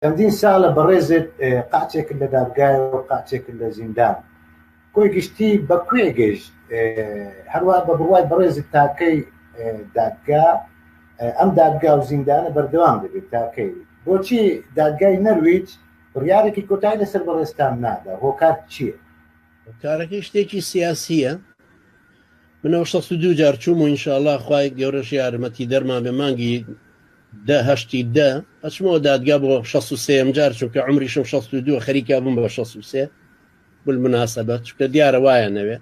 چەندین ساڵە بەڕێزت قاچێکت لە دادگایە و قاچێکت لە زیندان. کۆی گشتی بە کوێ گەیشت؟ هەروە بە بڕوای بەڕێزت تاکەی دادگا ئەم دادگا و زیندانە بەردەوام دەبێت تاکەی؟ بۆچی دادگای نەرویج بڕیارێکی کۆتایی لەسەر بەڕێزتان نادا؟ هۆکار چییە؟ هۆکارەکەی شتێکی سیاسییە. منەوە 62 جار چووم و ئینشاءاللە خوای گەورەش یارمەتی دەرمان بێ مانگی دە هەشتی دە ئەچمەوە دادگا بۆ 63 جار چونکە عمریشم 62 خەریکە بووم بە 63 بالمناسبە چونکە دیارە وایە نەوێ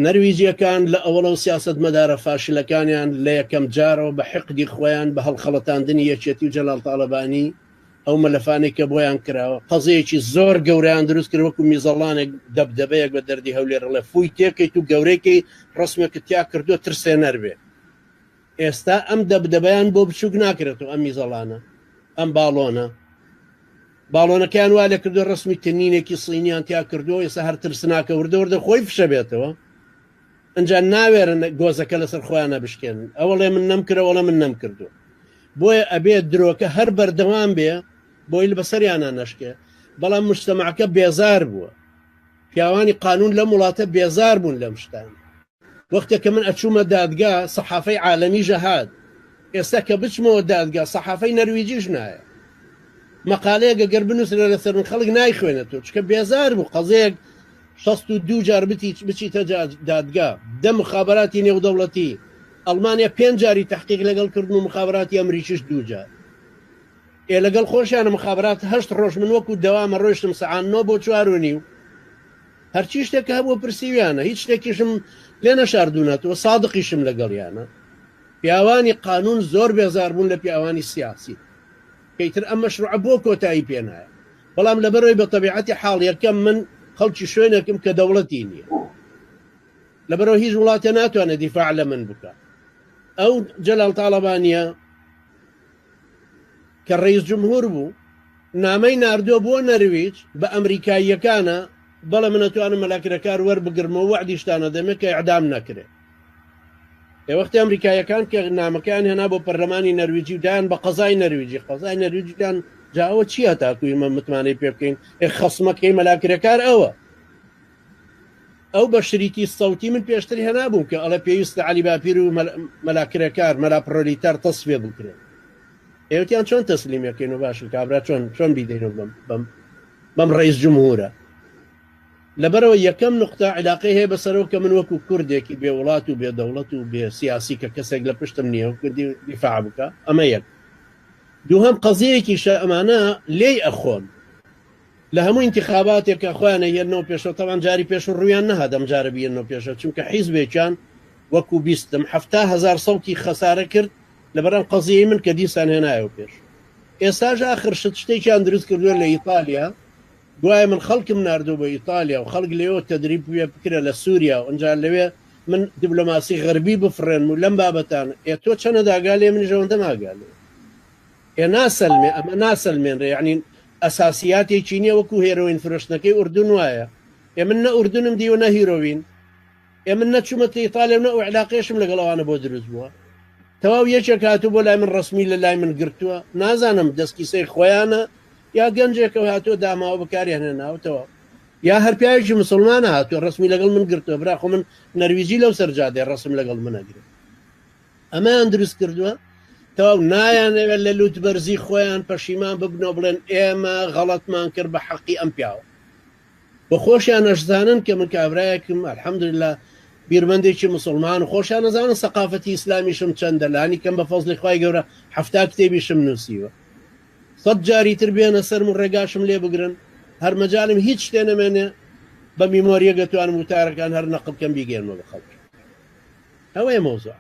نەرویجیەکان لە ئەوەڵە و سیاست مەدارە فاشلەکانیان لە یەکەم جارەوە بە حقدی خۆیان بە هەڵخەڵەتاندنی یەکێتی و جەلال تاڵەبانی ئەو مەلەفانەی کە بۆیان کراوە قەزەیەکی زۆر گەورەیان دروست کرد وەکو میزەڵانێک دەبدەبەیەک بە دەردی هەولێرڵێ فوی تێکەیت و گەورەیەکی ڕسمێکت تیا کردووە ترسێنەر بێ ئێستا ئەم دەبدەبەیان بۆ بچووک ناکرێتەوە ئەم میزەڵانە ئەم باڵۆنە باڵۆنەکەیان وا لە کردو ڕسمی تنینێکی سینیان تیا کردو ئێستا هەر ترسناکە وردە وردە خۆی فشە بێتەوە ئەجا ناوێرن گۆزەکە لەسەر خۆیانە بشکێنن ئەوەڵێ من نەمکرە وەڵە من نەمکردو بۆیە ئەبێت درۆکە هەر بەردەوام بێ بۆی بەسەریانە نەشکێ بەڵام مجتەمعەکە بێزار بووە پیاوانی قانون لەم وڵاتە بێزار بوون لەم شتان وەختێک کە من ئەچوومە دادگا سەحافەی عالەمی ژەهات ئێستا کە بچمەوە دادگا سەحافەی نەرویجیش نایە مەقالەیەک گەر بنووسرێ لەسەر من خەڵک نایخوێنێتەوە چکە بێزار بوو قەزەیەک 62 جار بتی بچیتە دادگا دە مخابراتی نێودەوڵەتی ئەڵمانیا پێنج جاری تحقیق لەگەڵ کردن و مخابراتی ئەمریکیش دوو جار ئێ لەگەڵ خۆشیانە مخابرات هەشت ڕۆژ من وەکو دەوامە ڕۆیشتم سەعات نۆ بۆ چوار و نیو هەرچی شتێک کە هەبووە پرسیویانە هیچ شتێکیشم لێ نەشاردوونەتەوە سادقیشم لەگەڵیانە پیاوانی قانون زۆر بێزار بوون لە پیاوانی سیاسی کەیتر ئەم مەشروعە بۆ کۆتایی پێنایە بەڵام لەبەرەوەی بە تەبیعەتی حاڵ یەکەم من خەڵکی شوێنێکم کە دەوڵەتی نییە لەبەرەوە هیچ وڵاتێ ناتوانێت دیفاع لە من بکە ئەو جەلال تاڵەبانیە کە ڕئیس جمهور بوو نامەی ناردووە بۆ نەرویج بە ئەمریکاییەکانە بەڵێ من ئەتوانم مەلا کرێکار وەربگرمەوە وەعدیشتان ئەدەمێ کە ئیعدام نەکرێ. ئێ وەختی ئەمریکاییەکان کە نامەکەیان هێنا بۆ پەرلەمانی نەرویجی و دایان بە قەزای نەرویجی قەزای نەرویجیان جا ئەوە چییە تاکو ئێمە متمانەی پێ بکەین ئێ خەسمەکەی مەلا کرێکار ئەوە ئەو بە شریتی سەوتی من پێشتر هێنابووم کە ئەڵێ پێویستە عەلی باپیر و مەلا کرێکار مەلا پرۆلیتار تەسفیە بکرێن. ئێوتیان چۆن تەسلیمەکەین و باشن کابرا چۆن چۆن بیدەینەوە بەم بەم بەم ڕئیس جمهورە لەبەرەوە یەکەم نقطە علاقەی هەیە بەسەرەوە کە من وەکو کوردێکی بێ وڵات و بێ دەوڵەت و بێ سیاسی کە کەسێک لە پشتم نییە و کوردی دیفاع بکە ئەمە یەک دووهەم قەزیەیەکیشە ئەمانە لێی ئەخۆن لە هەموو ئینتخاباتێک کە خۆیان ئەیەنەوە پێشەوە تەوان جاری پێش و ڕویان نەهات ئەم جارە بیەنەوە پێشەوە چونکە حیزبێکیان وەکو بیستم 70 هەزار سەوتی خەسارە کرد لەبەر ئەم قەزیەی من کە دیسان هێنایەوە پێش ئێستاش ئاخر شت شتێکیان دروست کردووە لە ئیتالیا دوای من خەڵکم ناردوو بۆ ئیتالیا و خەڵک لەوێ تەدریب بووە بکرێ لە سووریا و ئەنجا لەوێ من دیبلۆماسی غەربی بفڕێنم و لەم بابەتان ئێ تۆ چەنە داگا لێ منیش ئەوەندەم ئاگا لێ ئێ ناسەلمێ ئەمە ناسەلمێنرێ یعنی ئەساسیاتێکی نییە وەکو هێرۆین فرۆشتنەکەی ئوردون وایە ئێ من نە ئوردونم دیوە نە هیرۆوین ئێ من نەچوومەتە ئیتالیا و نە ئەو عیلاقەیەشم لەگەڵ ئەوانە بۆ دروست بووە تەواو یەکێک هاتوو بۆ لای من ڕسمی لە لای من گرتووە نازانم دەستکیسەی خۆیانە یا گەنجێکە هاتووە داماوە بەکاریان هێناوە تەواو یا هەر پیاوێکی مسلمانە هاتووە ڕسمی لەگەڵ من گرتووە برا خۆ من نەرویجی لەو سەر جادەی ڕسم لەگەڵ من ئەگرێت ئەمەیان دروست کردووە تەواو نایانەوێت لە لوت بەرزی خۆیان پەشیمان ببنەوە بڵێن ئێمە غەڵەتمان کرد بە حەقی ئەم پیاوە و خۆشیان ئەشزانن کە من کابرایەکم الحمدللە بیرمەندێکی مسلمان و خۆشیان ئەزانن سەقافەتی ئیسلامیشم چەندە لانی کەم بە فەزڵی خوای گەورە حەفتا کتێبیشم نووسیوە سەد جاری تر بێنە سەرم و ڕێگاشم لێ بگرن هەر مەجالم هیچ شتێ نەمێنێ بە میمۆریە گەتوانم وتارەکان هەر نەقڵ کەم بیگەێنمە بە خەڵک ئەوەیە مەوزوع.